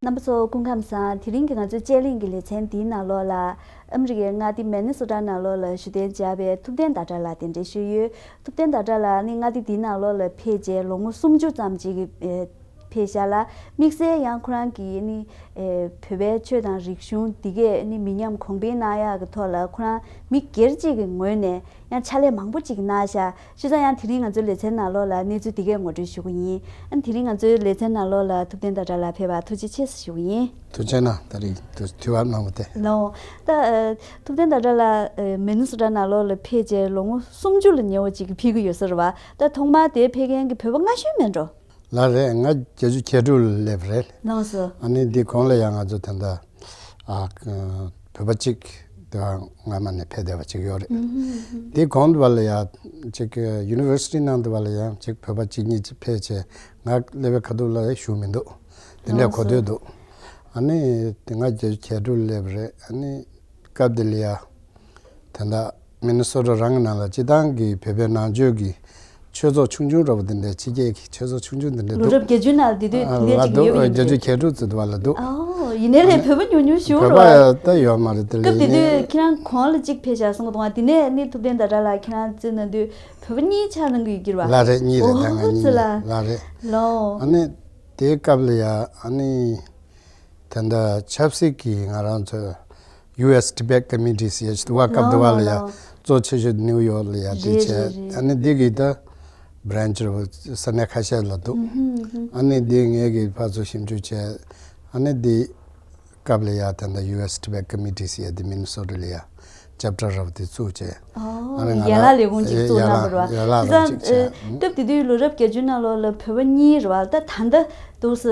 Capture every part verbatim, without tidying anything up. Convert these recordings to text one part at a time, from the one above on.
རྣམ་པ་ཚོ་སྐུ་ཁམས་བཟང་། དེ་རིང་གི་ང་ཚོའི་དཔྱད་གླེང་གི་ལེ་ཚན་འདིའི་ནང་ལོགས་ལ་ཨ་མི་རི་ཀའི་མངའ་སྡེ་མེ་ནི་སོ་ཊ་ནང་ལོགས་ལ་བཞུགས་གདན་འཇགས་པའི་ཐུབ་བསྟན་ཟླ་གྲགས་ལགས་གདན་འདྲེན་ཞུས་ཡོད། ཐུབ་བསྟན་ཟླ་གྲགས་ལགས་ནི་མངའ་སྡེ་འདིའི་ནང་ལོགས་ལ་ཕེབས་རྗེས་ལོ་ངོ་སུམ་ཅུ་ཙམ་ཅིག་གི་ཨེ་ཕེབས་ཤག་ལ། དམིགས་བསལ་ཡང་ཁོ་རང་གིས་ནི་ཨེ་བོད་པའི་ཆོས་དང་རིག་གཞུང་འདི་གས་ནི་མི་ཉམས་གོང་འཕེལ་གནང་ཡག་གི་ཐོག་ལ་ཁོ་རང་མི་སྒེར་གཅིག་གི་ངོས་ནས་ཡང་ཕྱག་ལས་མང་པོ་ཅིག་གནང་ཤག་བྱས་ཙང་ཡང་དེ་རིང་ང་ཚོའི་ལེ་ཚན་ནང་ལོགས་ལ་གནས་ཚུལ་འདི་གས་ངོ་སྤྲོད་ཞུ་གི་ཡིན། ཨ་ནི་དེ་རིང་ང་ཚོའི་ལེ་ཚན་ནང་ལོགས་ལ་ཐུབ་བསྟན་ཟླ་གྲགས་ལགས་ཕེབས་པར་ཐུགས་རྗེ་ཆེ་ཞུ་གི་ཡིན། ཐུགས་རྗེ་གནང་། ད་རེས་དུ་དུས་བབ་གནང་བ་དེ། ལོ། ད་ཨ་ཐུབ་བསྟན་ཟླ་གྲགས་ལགས་ཨ་མེ་ནི་སོ་ཊ་ནང་ལོགས་ལ་ཕེབས་རྗེས་ལོ་ངོ་སུམ་ཅུ་ལ་ཉེ་བ་ཅིག་ཕེབས་ཀྱི་ཡོད་ས་རེད་བ། ད་ཐོག་མར་དེ་ཕེབས་མཁན་གྱི་བོད་པ་སྔ་ཤོས་མིན་འགྲོ། ལགས་རེད། ང་བརྒྱད་ཅུ་གྱ་དྲུག་ལ་སླེབས་རེད། ལགས་སོ། ཨ་ནི་འདི་གོང་ལ་ཡང་ང་ཚོ་ད་ལྟ་ཨ་བོད་པ་གཅིག་དེ་སྔ་མ་ནས་ཕེབས་བསྡད་པ་གཅིག་ཡོད་རེད། ཨུ་ཧུམ། དེ་གོང་དུ་བ་ལ་ཡང་གཅིག་ཡུ་ནི་ཝར་སི་ཊི་ནང་དུ་བ་ལ་ཡང་གཅིག་བོད་པ་གཅིག་གཉིས་ཅིག་ཕེབས་བྱས། ང་སླེབས་པའི་ཁ་ཐུག་ལ་བཞུགས་མི་འདུག་དེ་འདྲ་གོ་ཐོས་འདུག་ཨ་ནི་དེ་ང་བརྒྱད་ཅུ་གྱ་དྲུག་ལ་སླེབས་རེད། ཨ་ནི་སྐབས་དེ་ལ་ཡ་ད་ལྟ་མི་ནི་སོ་ཊ་རང་གི་ནང་ལ་སྤྱི་བཏང་གི་བོད་པའི་ནང་ཆོས་ཀྱི་ཆོས་ཚོགས་ཆུང་ཆུང་འདྲ་པོ་དེ་འདྲ་ཕྱི་རྒྱལ་གྱི་ཆོས་ཚོགས་ཆུང་ཆུང་དེ་འདྲ་ལོ་འདུག་རབས་བརྒྱད་ཅུ་ནང་དེ་དུས་ཨ་དེ་འདྲ་ལ་ཅིག་འདུག་ཡོད་ཀྱི་བརྒྱད་ཅུ་གྱ་དྲུག་ཙམ་དུ་བ་ལ་འདུག་ཨོ། ཡིན་ནའི་ལས་བོད་པ་ཉུང་ཉུང་ཞུ་བོད་རེད་པ་བ། ད་ཡོད་མ་རེད། དེ་ལ་སྐབས་དེ་ཡིན་ནའི་དུས་ཁྱེད་རང་གོང་ལ་གཅིག་ཕེབས་བཞག་སོང་གི་འདུག་ཨ། དེ་ནས་ནི་ཐུབ་བསྟན་ཟླ་གྲགས་ལགས་ཁྱེད་རང་བརྩིས་ན་དུས་བོད་པ་གཉིས་ཆགས་གནང་གི་ཡོད་ཀྱི་རེད་པ། ལགས་རེད། གཉིས་རེད། ད་ང་ཨོ་གཉིས་ཙི་ལ། ལགས་རེད། ལོ། ཨ་ནི་དེའི་སྐབས་ལ་ཡ་ཨ་ནི་དེ་འདྲ་ཆབ་སྲིད་ཀྱི་ང་རང་ཚོ་ཡུ་ཨེས་ཊི་བེཊ་ཀོ་མི་ཊི་ཟེར་ཞིག་འདུག་བ། སྐབས་དེ་བ་ལ་ཡ་ལོ་ལོ། གཙོ་ཆེ་ཤོས་ནིའུ་ཡོག་ལ་ཡ་དེ་རེད་བྱས། རེད་རེད། ཨ་ནི་འདི་གི་ད་བྷི་རན་ཆི་རེད་པ། ས་གནས་ཁ་ཤས་ལ་འདུག་ཨུ་ཧུམ་ཨུ་ཧུམ། ཨ་ནི་འདི་ངས་གི་ཕར་ཚུར་ཞིབ་འཇུག་བྱས། ཨ་ནི་འདི་སྐབས་ལ་ཡ་ད་ལྟ་ཡུ་ཨེས་ཊི་བེཊ་ཀོ་མི་ཊི་ཟེར་ཡ་དེ་མི་ནི་སོ་ཊ་ལ་ཡ་ཅེབ་ཊར་རབ་དེ་བཙུགས་བྱས། ཨོ། ཨ་ནི་ང་ཡན་ལག་ལས་ཁུངས་ཅིག་བཙུགས་གནང་བ་རེད་པ། ཡན་ལག་རབ་ཅིག་བྱས། བྱས་ཙང་སྐབས་དེ་དུས་ལོ་རབས་བརྒྱད་ཅུ་ནང་ལོགས་ལ་བོད་པ་གཉིས་རེད་པ། ད་ད་ལྟ་འདུག་སེ་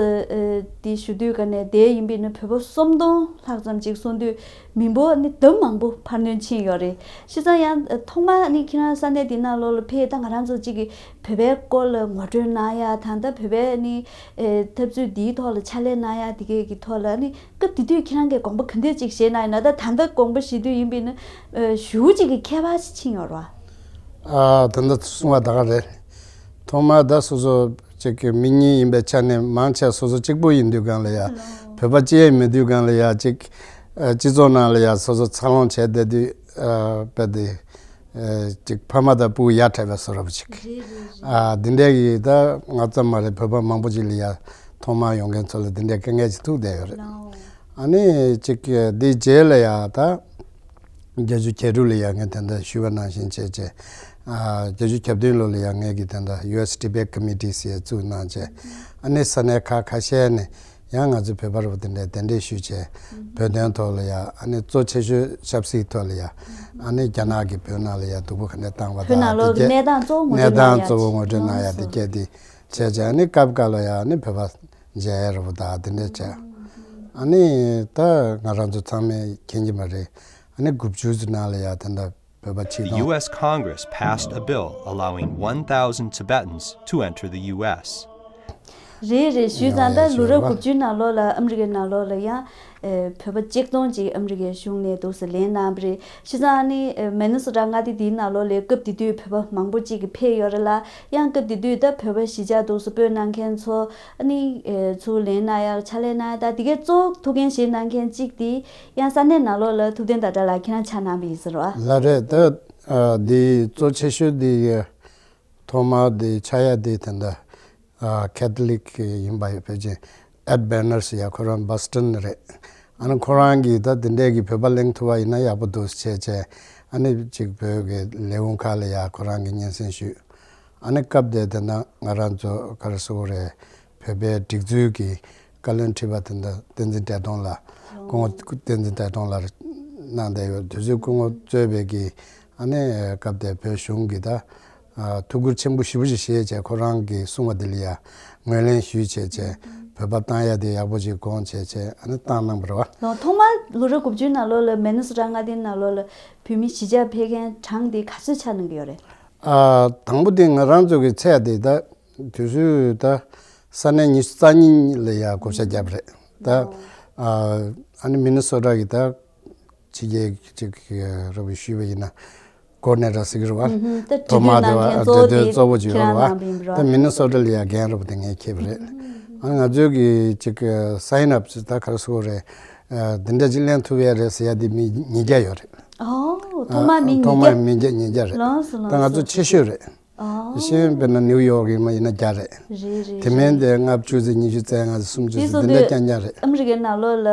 དེ་ཞུ་དུས་ག་ནས་དེ་ཡིན་པས་ན་བོད་པ་སུམ་སྟོང་ལྷག་ཙམ་ཅིག་སོང་དུས་མི་འབོར་ནི་ལྡབ་མང་པོ་འཕར་སྣོན་ཕྱིན་ཡོད་རེད། བྱས་ཙང་ཡང་ཐོག་མ་ནི་ཁྱེད་རང་ས་གནས་དེ་ནང་ལོགས་ལ་ཕེབས། ད་ང་རང་ཚོ་གཅིག་གི་བོད་པའི་སྐོར་ལ་ངོ་སྤྲོད་གནང་ཡ་དང་། ད་བོད་པའི་ནི་ཨེ་འཐབ་རྩོད་འདིའི་ཐོག་ལ་ཕྱག་ལས་གནང་ཡ་དེ་གའི་གི་ཐོག་ལ་ནི་སྐབས་དེ་དུས་ཁྱེད་རང་གིས་དགོངས་པ་ག་འདྲ་ཅིག་བཞེས་གནང་ཡོད་ན། ད་ད་ལྟ་དགོངས་པ་བཞེས་དུས་ཡིན་པས་ན་ཨེ་ཞེ་པོ་ཅིག་གི་ཁྱད་པར་ཞིག་ཕྱིན་ཡོད་རེད་པ། ཨ་ད་ལྟ་གསུངས་པ་ད་ག་རེད། ཐོག་མར་ད་སོ་སོ་གཅིག་གི་མི་གཉིས་ཡིན་པའི་ཆ་ནས་མང་ཆེ་སོ་སོ་གཅིག་པུ་ཡིན་དུས་སྒང་ལ་ཡ། བོད་པ་གཅིག་ཡང་མེད་དུས་སྒང་ལ་ཡ། གཅིག་ཨ་སྤྱི་ཚོགས་ནང་ལ་ཡ་སོ་སོ་འཚར་ལོངས་བྱས་བསྡད་དུས་ཨ་དཔེ་དེ། ཨ་ཅིག་ཕ་མ་དང་སྤུ་གུ་ཡ་བྲལ་བའི་བཟོ་འདྲ་པོ་ཅིག་རེད་རེད་རེད། ཨ་འདི་འདྲའི་གི་ད་ང་ཙམ་མ་རེད། བོད་པ་མང་པོ་ཅིག་ལ་ཡ་ཐོག་མར་ཡོང་མཁན་ཚོ་ལ་འདི་འདྲའི་དཀའ་ངལ་ཅིག་ཐུག་བསྡད་ཡོད་རེད། ལའོ། ཨ་ནི་ཅིག་འདི་རྗེས་ལ་ཡ་ད་བརྒྱད་ཅུ་གྱ་དྲུག་ལ་ཡ་ངས་དེ་འདྲ་ཞུས་པ་ནང་བཞིན་བྱས་བྱས། ཨ་བརྒྱད་ཅུ་གྱ་བདུན་ལོ་ལ་ཡ་ངས་ཀྱི་དེ་འདྲ་ཡུ་ཨེས་ཊི་བེཊ་ཀོ་མི་ཊི་ཟེར་བཙུགས་གནང་བྱས། ཨ་ནི་ས་གནས་ཁག་ཁ་ཤས་ནས་ཡང་ང་ཚོ་བོད་པ་རུ་དེ་འདྲའི་གདན་འདྲེན་ཞུས་བྱས། བོད་དོན་ཐོག་ལ་ཡ། ཨ་ནི་གཙོ་ཆེ་ཤོས་ཆབ་སྲིད་ཐོག་ལ་ཡ། ཨ་ནི་རྒྱ་ནག་གིས་བོད་ནང་ལ་ཡ་སྡུག་པོ་ག་འདྲ་བཏང་བ་བོད་ནང་ལོགས་ཀྱི་གནས་སྟངས་གཙོ་བོ་ངོ་སྤྲོད་གནང་ཡ། གནས་སྟངས་གཙོ་བོ་ངོ་སྤྲོད་གནང་ཡ་དེ་སྐད་དེ་བྱས་བྱས། ཨ་ནི་སྐབས་འགའ་ལ་ཡ་ཨ་ནི་བོད་པ་མཇལ་ཡ་རུ་དང་དེ་འདྲ་བྱས། ཨ་ནི་ད་ང་རང་ཚོ་ཚང་མས་མཁྱེན་གྱི་མ་རེད། ཨ་ནི་དགུ་བཅུ་ཙམ་ནང་ལ་ཡ་དེ་འདྲ་བོད་པ་ཆིག་The སྟོང་U S Congress passed a bill allowing one thousand Tibetans to enter the U S. རེད་རེད། ཞུས་ཙང་ད་ལོ་རབས་དགུ་བཅུ་ནང་ལོགས་ལ་ཨ་མི་རི་ཀའི་ནང་ལོགས་ལ་ཡང་ཨེ་བོད་པ་ཆིག་སྟོང་ཅིག་ཨ་མི་རི་ཀའི་གཞུང་ནས་འདུག་སེ་ལེན་གནང་བ་རེད། བྱས་ཙང་ཨ་ནི་ཨེ་མེ་ནི་སོ་ཊ་མངའ་སྡེ་འདིའི་ནང་ལོགས་ལ་སྐབས་དེ་དུས་བོད་པ་མང་པོ་ཅིག་གིས་ཕེབས་ཡོད་རེད་ལ། ཡང་སྐབས་དེ་དུས་ད་བོད་པ་གཞིས་ཆགས་འདུག་སེ་སྤོས་གནང་མཁན་ཚོ་ཨ་ནི་ཨེ་ཚུར་ལེན་གནང་ཡག་ཕྱག་ལས་གནང་ཡག་ད་དེ་གའི་གཙོ་བོ་ཐུགས་འགན་བཞེས་གནང་མཁན་གཅིག་དེ་ཡང་ས་གནས་ནང་ལོགས་ལ་ཐུབ་བསྟན་ཟླ་གྲགས་ལགས་ཁྱེད་རང་ཆགས་གནང་བ་ཡིན་ཟེར་བ། ལགས་རེད། ད་ཨ་འདི་གཙོ་ཆེ་ཤོས་འདི་ཐོག་མར་འདི་ཆགས་ཡ་འདི་ད་ལྟ་ཨ་ཁེ་ཐོ་ལིག་ཡིན་པ་ཡོད། ཕལ་ཆེར་ཨེད་བྷར་ནར་ཟེར་ཡ། ཁོ་རང་བྷོ་སི་ཊོན་ནས་རེད། ཨ་ནི་ཁོ་རང་གིས་ད་དེ་འདྲའི་གི་བོད་པ་གླེང་ཐུབ་པ་ཡིན་ན་ཡག་པོ་འདུག་བྱས་བྱས། ཨ་ནི་ཅིག་བོད་ཀྱི་ལས་ཁུངས་ཁག་ལ་ཡ་ཁོ་རང་གིས་སྙན་སེང་ཞུས། ཨ་ནི་སྐབས་དེ་དེ་ན་ང་རང་ཚོ་ག་རེ་ཟེར་དགོས་རེད། བོད་པའི་སྒྲིག་འཛུགས་ཀྱི་བཀའ་བློན་ཁྲི་པ་དེ་འདྲ་བསྟན་འཛིན་བཀྲས་མཐོང་ལགས། སྐུ་ངོ་བསྟན་འཛིན་བཀྲས་མཐོང་ལགས་གནང་བསྡད་ཡོད། དུས་ཚོད་སྐུ་ངོ་གཙོས་པའི་གི་ཨ་ནི་སྐབས་དེ་བོད་གཞུང་གི་ད་ཨ་ཐུགས་ཁུར་ཆེན་པོ་ཞེ་པོ་ཞིག་བཞེས་བྱས། ཁོ་རང་གིས་གསུངས་པ་དེ་ལ་ཡ་ངོས་ལེན་ཞུས་བྱས་བྱས། བོད་པ་བཏང་ཡ་དེ་ཡག་པོ་ཅིག་དགོངས་བྱས་བྱས་ཨ་ནི་བཏང་གནང་བ་རེད་བ། ལོ། ཐོག་མར་ལོ་རབས་དགུ་བཅུའི་ནང་ལོགས་ལ་མེ་ནི་སོ་ཊ་མངའ་སྡེའི་ནང་ལོགས་ལ་བོད་མི་གཞིས་ཆགས་འཕེལ་མཁན་གྲངས་དེ་ག་ཚོད་ཆགས་གནང་གི་ཡོད་རེད། ཨ་དང་པོ་དེ་ང་རང་ཚོ་གི་ཚད་དེ་ད་དུས་ཚོད་ད་ས་གནས་ཉི་ཤུ་རྩ་གཉིས་ལ་ཡ་བགོ་བཤའ་བརྒྱབ་རེད། ད་ཨ་ཨ་ནི་མི་ནི་སོ་ཊ་གི་ད་ཕྱི་རྒྱལ་གཅིག་རུ་བའི་ཞུས་པ་ཡིན་ན་ཀོ་ཌི་ནེ་ཊར་ཟེར་གི་རེད་བ། ཨུ་ཧུམ། ད་ཐོག་མ་དེ་བ་འབྲེལ་མཐུད་གཙོ་བོ་དེ་གཙོ་བོ་ཅིག་ཡོད་རེད་བ། ཁྱེད་རང་གནང་བ་ཡིན་པ་རེད་བ། ད་མི་ནི་སོ་ཊ་ལ་ཡ་འགན་རུ་བ་དེ་ངས་འཁྱེར་བ་རེད། ཨ་ང་ཚོའི་གི་ཅིག་sign up་ཅིག་ད་ག་རེ་ཟེར་དགོས་རེད། ཨ་འདི་འདྲ་ཅིག་ལེན་ཐུབ་ཡ་རེད་ཟེར་ཡ་དེ་མི་ཉིས་བརྒྱ་ཡོད་རེད། ཨོ། ཐོག་མར་མི་ཐོག་མར་ཉིས་བརྒྱ། མི་བརྒྱ་ཉིས་བརྒྱ་རེད། ལགས་སོ་ད་ང་ལགས་ཚོ་སོ། ཆེ་ཤོས་རེད། ཨོ། ཤེས་ཡོན་དཔེར་ན་ནིའུ་ཡོག་གི་མ་ཡིན་ན་བརྒྱ་རེད། རེད་རེད་དེ་མིན་རེད། དེ་ལྔ་བཅུ་ཙམ་ཉི་ཤུ་རྩ་ལྔ་ཙམ་སུམ་ཅུ་དེ་ཙམ་སོང་དེ་འདྲ་དུས་རྐྱང་རྐྱང་རེད། ཨ་མི་རི་ཀའི་ནང་ལོགས་ལ་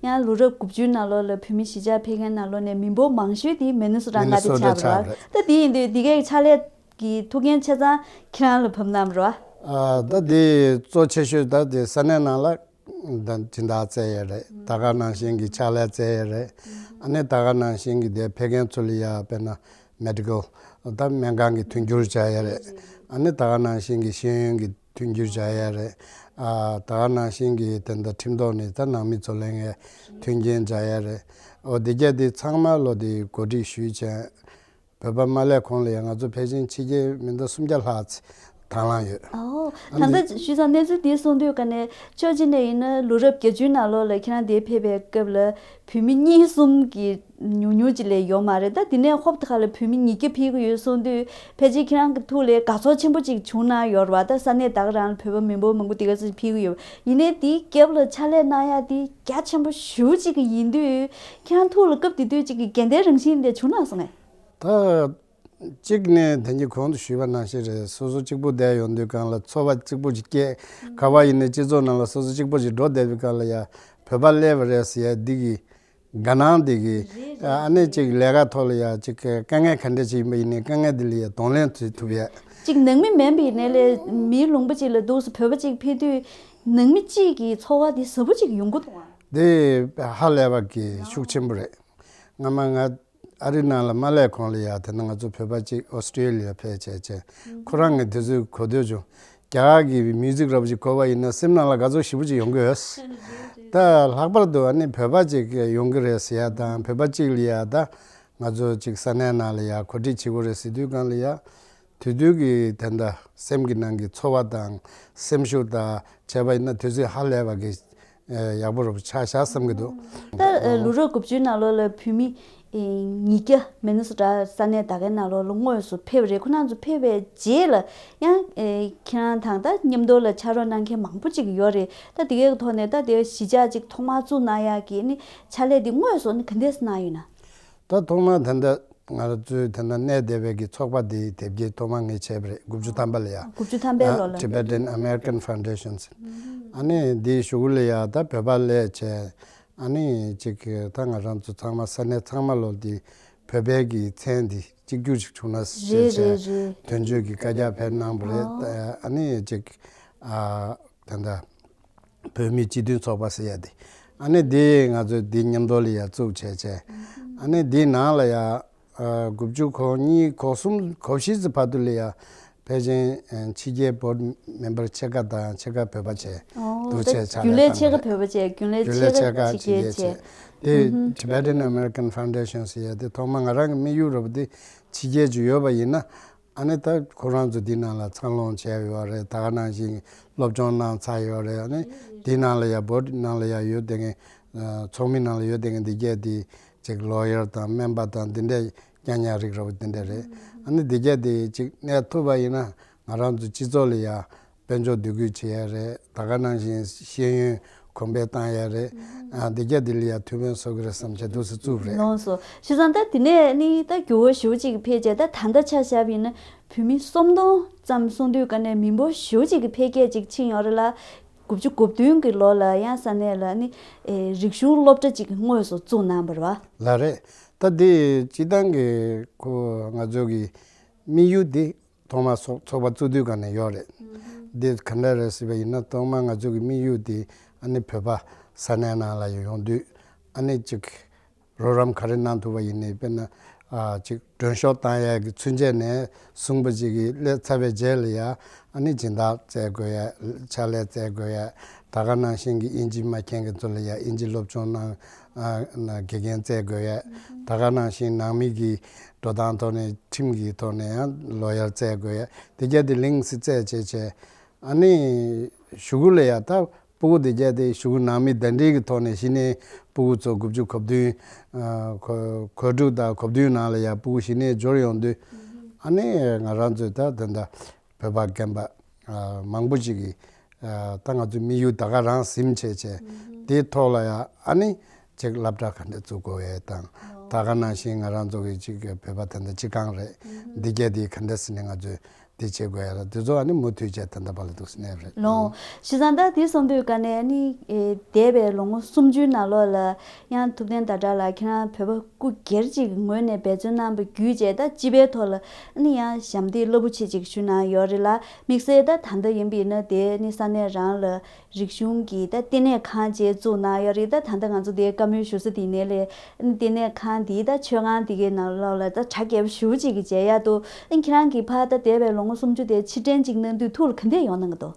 ཡང་ལོ་རབས་དགུ་བཅུའི་ནང་ལོགས་ལ་བོད་མི་གཞིས་ཆགས་ཕེབས་མཁན་ནང་ལོགས་ནས་མི་འབོར་མང་ཤོས་དེ་མི་ནི་སོ་ཊ་མངའ་སྡེ་མི་ནི་སོ་ཊ་ཆགས་པ་ཆགས་རེད། རེད། ད་དེ་ཡིན་དུས་འདི་གའི་ཕྱག་ལས་ཀྱི་ཐུགས་འགན་ཆ་ཚང་ཁྱེད་རང་ལ་བབས་གནང་རོགས། ཨ་ད་དེ་གཙོ་ཆེ་ཤོས་ད་དེ་ས་གནས་ནང་ལ་ད་སྦྱིན་བདག་བཙལ་ཡས་རེད། ད་ག་ནང་བཞིན་གྱི་ཕྱག་ལས་བཙལ་ཡས་རེད། ཨ་ནི་ད་ག་ནང་བཞིན་གྱི་དེ་ཕེབས་མཁན་ཚོ་ལ་ཡ་དཔེར་ན་མེ་ཌི་ཀལ་ད་སྨན་ཁང་གི་མཐུན་འགྱུར་བྱ་ཡས་རེད། ཨ་ནི་ད་ག་ནང་བཞིན་གྱི་ཤེས་ཡོན་གྱི་མཐུན་འགྱུར་བྱ་ཡས་རེད། ཨ་ད་ག་ནང་བཞིན་གྱི་དེ་འདྲ་ཁྲིམས་ཐོག་ནས་ད་ནང་མི་ཚོ་ལེན་ཡས་མཐུན་རྐྱེན་བྱ་ཡས་རེད། འོ་དེ་གྱད་དེ་ཚང་མ་ལོ་དེ་གོ་སྒྲིག་ཞུས་བྱས། བོད་པ་མ་སླེབས་གོང་ལ་ཡང་ང་ཚོ་ཕལ་ཆེར་ཕྱི་རྒྱལ་མི་སྣ་སུམ་བརྒྱ་ལྷག་ཙམ་དང་བླངས་ཡོད། ཨོ། ཨ་ད་ནི་ལྟ་ཞུས་ཙང་གནས་ཚུལ་འདི་གསུང་དུས་ཀ་ནས་ཕྱོགས་གཅིག་ནས་ཡིན་ན་ལོ་རབས་བརྒྱད་ཅུའི་ནང་ལོགས་ལ་ཁྱེད་རང་འདིར་ཕེབས་པའི་སྐབས་ལ་བོད་མི་གཉིས་གསུམ་གྱི་ཉུང་ཉུང་ཅིག་ལས་ཡོད་མ་རེད། ད་འདི་ནས་ཧོབ་ཏེ་ཁ་ལ་བོད་མི་ཉིས་བརྒྱ་ཕེབས་ཀྱི་ཡོད་གསུང་དུས་ཕལ་ཆེར་ཁྱེད་རང་གི་ཐུགས་ལ་དགའ་ཚོར་ཆེན་པོ་ཅིག་བྱུང་གནང་ཡོད་རེད་བ། ད་ས་གནས་ད་ག་རང་ལ་བོད་པ་མི་འབོར་མང་པོ་འདི་ག་ཚོད་ཕེབས་ཀྱི་ཡོད། ཡིན་ནའི་འདིའི་རྒྱབ་ལ་ཕྱག་ལས་གནང་ཡ་འདི་རྒྱ་ཆེན་པོ་ཞེ་པོ་ཅིག་ཡིན་དུས་ཁྱེད་རང་ཐུགས་ལ་སྐབས་དེ་དུས་ཅིག་གི་དགའ་ལྡན་རང་བཞིན་དེ་བྱུང་གནང་སོང་ངས། ད་གཅིག་ནས་དེང་གི་གོང་དུ་ཞུས་པ་ནང་བཞིན་རེད། སོ་སོ་གཅིག་པུ་བསྡད་ཡོང་དུས་སྒང་ལ་ཚོར་བ་གཅིག་པུ་ཅིག་སྐྱེས། ག་བ་ཡིན་ནའི་སྤྱི་ཚོགས་ནང་ལ་སོ་སོ་གཅིག་པུ་ཅིག་འགྲོ་བསྡད་པའི་སྒང་ལ་ཡ་བོད་པ་སླེབས་པ་རེད་ཟེར་ཡ་འདི་གི་དགའ་སྣང་འདི་གི། རེད་རེད་ཨ་ནི་རེད། ཅིག་ལས་ཀ་ཐོག་ལ་ཡ་ཅིག་དཀའ་ངལ་ག་འདྲ་ཅིག་ཡིན་པ་ཡིན་ནའི་དཀའ་ངལ་འདི་ལ་ཡ་གདོང་ལེན་བྱེད་ཐུབ་ཡ། ཅིག་ནང་མི་མིན་པ་ཡིན་ནའི་ལས་མིའི་ལུང་པ་ཅིག་ལ་འདུག་སེ་བོད་པ་ཅིག་ཕེབས་དུས་ནང་མི་གཅིག་གི་ཚོར་བ་འདི་ཟབ་པོ་ཅིག་ཡོང་གི་འདུག་ཨ། འདི་ཧ་ལས་པ་གི་ཤུགས་ཆེན་པོ་རེད། སྔ་མ་ང་ཨ་རི་ནང་ལ་མ་སླེབས་གོང་ལ་ཡ་དེ་ན་ང་ཚོ་བོད་པ་གཅིག་ཨོ་སི་ཀྲི་ལི་ཡ་ཕེབས་བྱས་བྱས་ཁོ་རང་གི་དུས་ཚོད་གོ་ཐོས་བྱུང་། རྒྱ་གར་གྱི་མིའུ་ཛིག་འདྲ་པོ་ཅིག་གོ་བ་ཡིན་ན་སེམས་ནང་ལ་དགའ་ཚོར་ཞེ་པོ་ཅིག་ཡོང་གི་ཡོད། ད་ལྷག་པར་དུ་ཨ་ནི་བོད་པ་ཅིག་ཡོང་གི་རེད་ཟེར་ཡ་དང་བོད་པ་གཅིག་ལ་ཡ་ད་ང་ཚོ་ཅིག་ས་གནས་ནང་ལ་ཡ་གོ་སྒྲིག་བྱེད་དགོས་རེད་ཟེར་དུས་སྒང་ལ་ཡ། དེ་དུས་ཀྱི་དེ་འདྲ་སེམས་ཀྱི་ནང་གི་ཚོར་བ་དང་སེམས་ཤུགས་དང་བྱས་པ་ཡིན་ན་དུས་ཚོད་ཧ་ལས་པ་གི་ཡག་པོ་རུ་ཆགས་བཞག་བསམ་གྱི་འདུག་ད་ལོ་རབས་དགུ་བཅུའི་ནང་ལོགས་ལ་བོད་མི་ཉིས་བརྒྱ་མི་ནི་སོ་ཊ་ས་གནས་ད་གའི་ནང་ལོགས་ལ་དངོས་སུ་ཕེབས་རེད། ཁོ་རང་ཚོ་ཕེབས་པའི་རྗེས་ལ་ཡང་ཁྱེད་རང་དང་ད་མཉམ་དུ་ལ་ཕྱག་རོགས་གནང་མཁན་མང་པོ་ཅིག་ཡོད་རེད། ད་དེ་གའི་ཐོག་ནས་ད་དེ་གཞིས་ཆགས་ཅིག་ཐོག་མར་བཙུགས་གནང་ཡག་གི་ནི་ཕྱག་ལས་དེ་དངོས་སུ་ནི་ག་འདྲས་གནང་ཡོད་ན། ད་ཐོག་མར་ད་ལྟ་ང་ཚོའི་དེ་ན་གནས་བསྡད་པའི་གི་ཚོགས་པ་དེ་དེབ་སྐྱེལ་ཐོག་མ་ངས་བྱས་པ་རེད། དགུ་བཅུ་ཐམ་པ་ལ་ཡ། དགུ་བཅུ་ཐམ་པའི་ལོ་ལ། Tibetan American Foundations། ཨ་ནི་དེའི་གཞུག་ལ་ཡ་ད་བོད་པ་སླེབས་བྱས། ཨ་ནི་ཅིག་ད་ང་རང་ཚོ་ཚང་མ་ས་གནས་ཚང་མ་ལོ་དེ་བོད་པའི་གི་མཚན་དེ་གཅིག་གྱུར་ཅིག་བྱུང་ན་ཞེས་རེད་བྱས་རེད་རེད། དོན་གཅོད་ཀྱི་བཀའ་རྒྱ་ཕེབས་གནང་བ་རེད། ཨ་ནི་ཅིག་ཨ་ད་ལྟ། བོད་མིའི་སྤྱི་མཐུན་ཚོགས་པ་ཟེར་ཡ་དེ། ཨ་ནི་དེ་ང་ཚོས་དེ་མཉམ་དུ་ལ་ཡ་བཙུགས་བྱས་བྱས། ཨ་ནི་དེའི་ནང་ལ་ཡ། ཨ་དགུ་བཅུ་གོ་གཉིས་གོ་གསུམ་གོ་བཞི་ཙམ་བར་དུ་ལ་ཡ། ཕལ་ཆེར་ཕྱི་རྒྱལ་བོར་མེམ་བར་ཕྱེད་ཀ་དང་ཕྱེད་ཀ་བོད་པ་བྱས། འོ་འདུག་ད་བྱས་ཕྱག་རྒྱུན་ལས་ལས་ཕྱེད་ཀ་བཏང་བོད་པ་བྱས་རྒྱུན་ལས་རྒྱུན་ལས་ཕྱེད་ཕྱེད་ཀ་ཀ་ཕྱི་ཕྱི་རྒྱལ་རྒྱལ་བྱས། བྱས། དེ་Tibetan American Foundation ཟེར་ཡ་དེ་ཐོག་མ་ང་རང་གི་དམིགས་ཡུལ་རེད་པ། དེ་ཕྱི་རྒྱལ་ཅིག་ཡོད་པ་ཡིན་ན། ཨ་ནི་ད་ཁོ་རང་ཚོ་འདི་ནང་ལ་འཚར་ལོངས་བྱས་ཡོད་རེད། ད་ག་ནང་བཞིན་སློབ་སྦྱོང་གནང་ཚར་ཡོད་རེད། ཨ་ནི་འདི་ནང་ལ་ཡ་བོད་ནང་ལ་ཡ་ཡོད་དེ་ངས་ཚོགས་མི་ནང་ལ་ཡོད་དེ་ངས་འདི་གས་དེ་ཅིག་ལོ་ཡར་དང་སྨན་པ་དང་འདི་འདྲས་ཀྱང་ཉག་རིགས་ར་བ་འདི་འདྲས་རེད། ཨ་ནི་འདི་གས་དེ་ཅིག་གནས་ཐུབ་པ་ཡིན་ན་ང་རང་ཚོ་སྤྱི་ཚོགས་ལ་ཡ། དཔལ་འབྱོར་འདུ་འགོད་བྱེད་ཡ་རེད། ད་ག་ནང་བཞིན་ཤེས་ཡོན་གོང་འཕེལ་བཏང་ཡ་རེད། ཨ་འདི་ག་འདི་ལ་ཡ་ཐུགས་ཕན་གསོས་ཀྱི་རེད་བསམ་བྱས་འདུག་སེ་བཙུགས་པ་རེད། ལགས་སོ། བྱས་ཙང་ད་དེ་ནས་ནི་ད་འགྱུར་བ་ཞེ་པོ་ཅིག་ཕེབས་རྗེས་ད་ད་ལྟ་ཆ་བཞག་པ་ཡིན་ན་བོད་མི་སུམ་སྟོང་ཙམ་གསུང་དུས་ཀ་ནས་མི་འབོར་ཞེ་པོ་ཅིག་གི་འཕེལ་རྒྱས་ཅིག་ཕྱིན་ཡོད་རེད་ལ། དགུ་བཅུ་གོ་བདུན་གྱི་ལོ་ལ་ཡང་ས་གནས་ལ་ནི་ཨེ་རིག་གཞུང་སློབ་གྲྭ་ཅིག་དངོས་སུ་བཙུགས་གནང་བ་རེད་བ། ལགས་རེད། ད་འདི་སྤྱི་བཏང་གི་ཁོ་ང་ཚོ་གི་དམིགས་ཡུལ་འདི། ཐོག་མར་ཚོགས་ཚོགས་པ་བཙུགས་དུས་ག་ནས་ཡོད་རེད། འདི་ག་འདྲ་རེད་ཟེར་བ་ཡིན་ན་ཐོག་མར་ང་ཚོ་གི་དམིགས་ཡུལ་དེ་ཨ་ནི་བོད་པ་ས་གནས་ནང་ལ་ཡོང་དུས་ཨ་ནི་ཅིག་རོགས་རམ་ག་རེ་གནང་ཐུབ་པ་ཡིན་ནའི་དཔེར་ན་ཨ་ཅིག་མགྲོན་ཤོག་བཏང་ཡས་ཀྱི་ཚུན་ཆད་ནས་བཟུང་བ་ཅིག་གི་སླེབས་ཚར་བའི་རྗེས་ལ་ཡ་ཨ་ནི་སྦྱིན་བདག་བཙལ་དགོས་ཡས། ཕྱག་ལས་བཙལ་དགོས་ཡས། ད་ག་ནང་བཞིན་གྱི་དབྱིན་ཇི་མ་མཁྱེན་མཁན་ཚོ་ལ་ཡ་དབྱིན་ཇི་སློབ་སྦྱོང་གནང་ཨ་ན་དགེ་རྒན་བཙལ་དགོས་ཡས། ད་ག་ནང་བཞིན་ནང་མི་གི་འགྲོ་སྟངས་ཐོག་ནས་ཁྲིམས་ཀྱི་ཐོག་ནས་ཡང་ལོ་ཡར་བཙལ་དགོས་ཡ། དེ་གྱད་དེ་ལིང་སི་བཙལ་བྱས་བྱས། ཨ་ནི་གཞུག་གུ་ལ་ཡ་ད་སྤུ་གུ་དེ་གྱད་དེ་གཞུག་གུ་ནང་མི་གདན་འདྲེན་གྱི་ཐོག་ནས་གཞི་ནས་སྤུ་གུ་ཚོ་དགུ་བཅུ་གོ་བདུན། ཨ་གོ་གོ་དྲུག་དང་གོ་བདུན་ནང་ལ་ཡ་སྤུ་གུ་གཞི་ནས་འབྱོར་ཡོང་དུས། ཨ་ནི་ང་རང་ཚོས་ད་དེ་འདྲ་བོད་པ་རྒན་པ་ཨ་མང་པོ་ཅིག་གིས་ ད་ང་ཚོའི་དམིགས་ཡུལ་ད་ག་རང་ཟིན་བྱས་བྱས་དེའི་ཐོག་ལ་ཡང་ཨ་ནི་ཅིག་སློབ་གྲྭ་ག་འདྲ་བཙུགས་དགོས་ཡས་དང་། ད་ག་ནང་བཞིན་ང་རང་ཚོ་གི་ཅིག་བོད་པ་ད་ལྟ་སྤྱི་ཁང་རེད། འདི་གས་དེ་ག་འདྲ་ཟེར་ནས་ང་ཚོས་དེ་བྱེད་དགོས་ཡ་ལ་དེ་ཚོ་ཨ་ནི་མུ་མཐུད་བྱས་ད་ལྟ་བར་ལ་འདུག་སེ་གནས་རེད། ལོ། བྱས་ཙང་ད་དེ་སོང་དུས་ཀ་ནས་ཨ་ནི་འདས་པའི་ལོ་ངོ་སུམ་ཅུའི་ནང་ལོགས་ལ་ཡང་ཐུབ་བསྟན་ཟླ་གྲགས་ལགས་ཁྱེད་རང་བོད་པ་སྐུ་སྒེར་ཅིག་ངོས་ནས་འབད་བརྩོན་གནང་བ་བརྒྱུད་བྱས་ད་སྤྱི་པའི་ཐོག་ལ་ཨ་ནི་ཡང་ཞབས་འདེགས་རླབས་པོ་ཆེ་ཅིག་ཞུ་གནང་ཡོད་རེད་ལ། དམིགས་བསལ་ད་ད་ལྟ་ཡིན་པ་ཡིན་ན་དེ་ནི་ས་གནས་རང་ལ་རིག་གཞུང་གི་ད་ལྟེ་གནས་ཁང་ཅིག་བཙུགས་གནང་ཡོད་རེད། ད་ད་ལྟ་ང་ཚོ་དེ་བཀའ་མོལ་ཞུ་ས་དེ་ནས་ལས་ལྟེ་གནས་ཁང་དེ་ད་མཆོད་ཁང་དེ་གའི་ནང་ལོགས་ལ་ད་གྲ་རྒྱས་པོ་ཞེ་པོ་ཅིག་གི་མཇལ་ཡག་འདུག་ཨ་ཁྱེད་རང་གིས་ཕར་ད་འདས་པའི་ལོ་ངོ་སུམ་ཅུ་དེ་ཕྱིར་དྲན་ཅིག་གནང་དུས་ཐུགས་ལ་ག་འདྲས་ཡོང་གནང་གི་འདུག་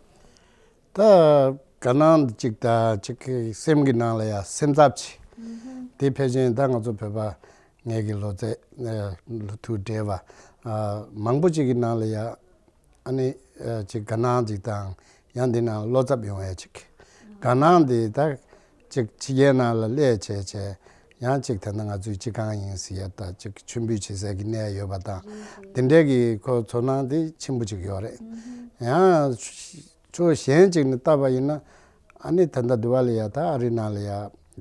ད་ག་ནང་ཅིག་ད་ཅིག་སེམས་ཀྱི་ནང་ལ་ཡ་སེམས་འཚབ་ཅིག་དེ་ཕལ་ཆེར་ད་ང་ཚོ་བོད་པ་ངེད་ཀྱི་ལོ་ཚད་ལོ་ཐུག་བགྲེས་པ་མང་པོ་ཅིག་གི་ནང་ལ་ཡ། ཨ་ནི་ཅིག་དགའ་སྣང་ཅིག་དང་ཡང་འདི་ནང་བློ་འཚབ་ཡོང་ཡ་ཅིག་དགའ་སྣང་འདི་ད་ཅིག་ཕྱི་རྒྱལ་ནང་ལ་སླེབས་བྱས་བྱས་ཡང་ཅིག་ད་ནི་ང་ཚོའི་སྤྱི་ཁང་ཡིན་ཟེར་ཡ་ད་ཅིག་མཆོད་འབུལ་བྱེད་སའི་གི་གནས་ཡོད་པ་དང་། དེ་འདྲའི་གི་ཁོ་ཚོར་སྣང་འདི་ཆེན་པོ་ཅིག་ཡོད་རེད། ཡང་ཕྱོགས་གཞན་ཅིག་ནས་བལྟས་པ་ཡིན་ན་ཨ་ནི་ད་ལྟ་འདི་བ་ལ་ཡ་ད་ཨ་རི་ནང་ལ་ཡ་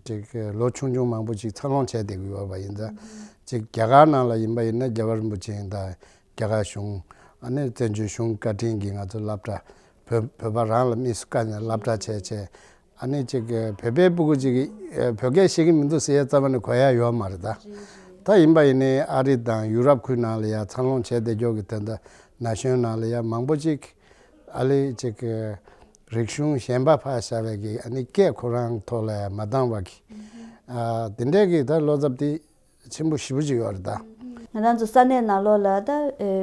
ཅིག་ལོ་ཆུང་ཆུང་མང་པོ་ཅིག་འཚར་ལོངས་བྱས་བསྡད་ཀྱི་ཡོད་པ་ཡིན་ཙང་། ཅིག་རྒྱ་གར་ནང་ལ་ཡིན་པ་ཡིན་ན་རྒྱལ་བ་རིན་པོ་ཆེ་ཡིན་ད། རྒྱ་གར་གཞུང་ཨ་ནི་བཙན་བྱོལ་གཞུང་བཀའ་དྲིན་གྱིས་ང་ཚོ་སློབ་གྲྭ་བོད་བོད་པ་རང་ལ་དམིགས་སུ་བཀར་ནས་སློབ་གྲྭ་བྱས་བྱས་ཨ་ནི་ཅིག་བོད་པའི་སྤུ་གུ་ཅིག་གིས་བོད་སྐད་ཤེས་ཀྱི་མི་འདུག་ཟེར་ཡ་རྩ་བ་ནས་གོ་ཡ་ཡོད་མ་རེད་ད། ད་ཡིན་པ་ཡིན་ནའི་ཨ་རི་དང་ཡུ་རོབ་ཁུལ་ནང་ལ་ཡ་འཚར་ལོངས་བྱས་བསྡད་ཀྱོག་གི་དོན་དུ་ན་གཞོན་ནང་ལ་ཡ་མང་པོ་ཅིག་ཨ་ལི་ཅིག་རིག་གཞུང་གཞན་པ་ཕར་བཞག་པའི་གི་ཨ་ནི་སྐད་ཁོ་རང་ཐོག་ལ་ཡ་མ་འདང་བ་གི་དེ་འདྲའི་གི་ད་བློ་འཚབ་དེ། ཆེན་པོ་ཞེ་པོ་ཅིག་ཡོད་རེད་ད། ང་རང་ཚོ་ས་གནས་ནང་ལོགས་ལ་ད་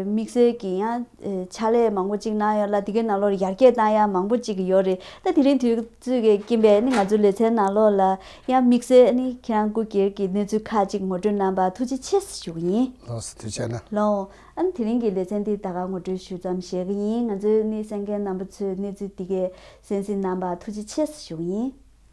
དམིགས་བསལ་གྱི་ཡང་ཕྱག་ལས་མང་པོ་ཅིག་གནང་ཡོད་ལ་དེ་གའི་ནང་ལོགས་ཡར་རྒྱས་བཏང་ཡ་མང་པོ་ཅིག་ཡོད་རེད། ད་དེ་རིང་དུས་ཚོད་ཀྱི་རྐྱེན་པས་ནི་ང་ཚོའི་ལེ་ཚན་ནང་ལོགས་ལ་ཡང་དམིགས་བསལ་ནི་ཁྱེད་རང་སྐུ་སྒེར་གྱི་གནས་ཚུལ་ཁག་ཅིག་ངོ་སྤྲོད་གནང་བར་ཐུགས་རྗེ་ཆེ་ཞུ་གི་ཡིན། ལགས་སོ་ཐུགས་རྗེ་གནང་། ལགས། ཨ་ནི་དེ་རིང་གི་ལེ་ཚན་འདི་ད་ག་ངོ་སྤྲོད་ཞུ་མཚམས་བཞག་གི་ཡིན། ང་ཚོའི་ནི་གསན་མཁན་རྣམ་པ་ཚོས་གནས་ཚུལ་འདི་གའི་གསན་གཟིགས་གནང་བར་ཐུགས་རྗེ་ཆེ་ཞུ་གི་ཡིན།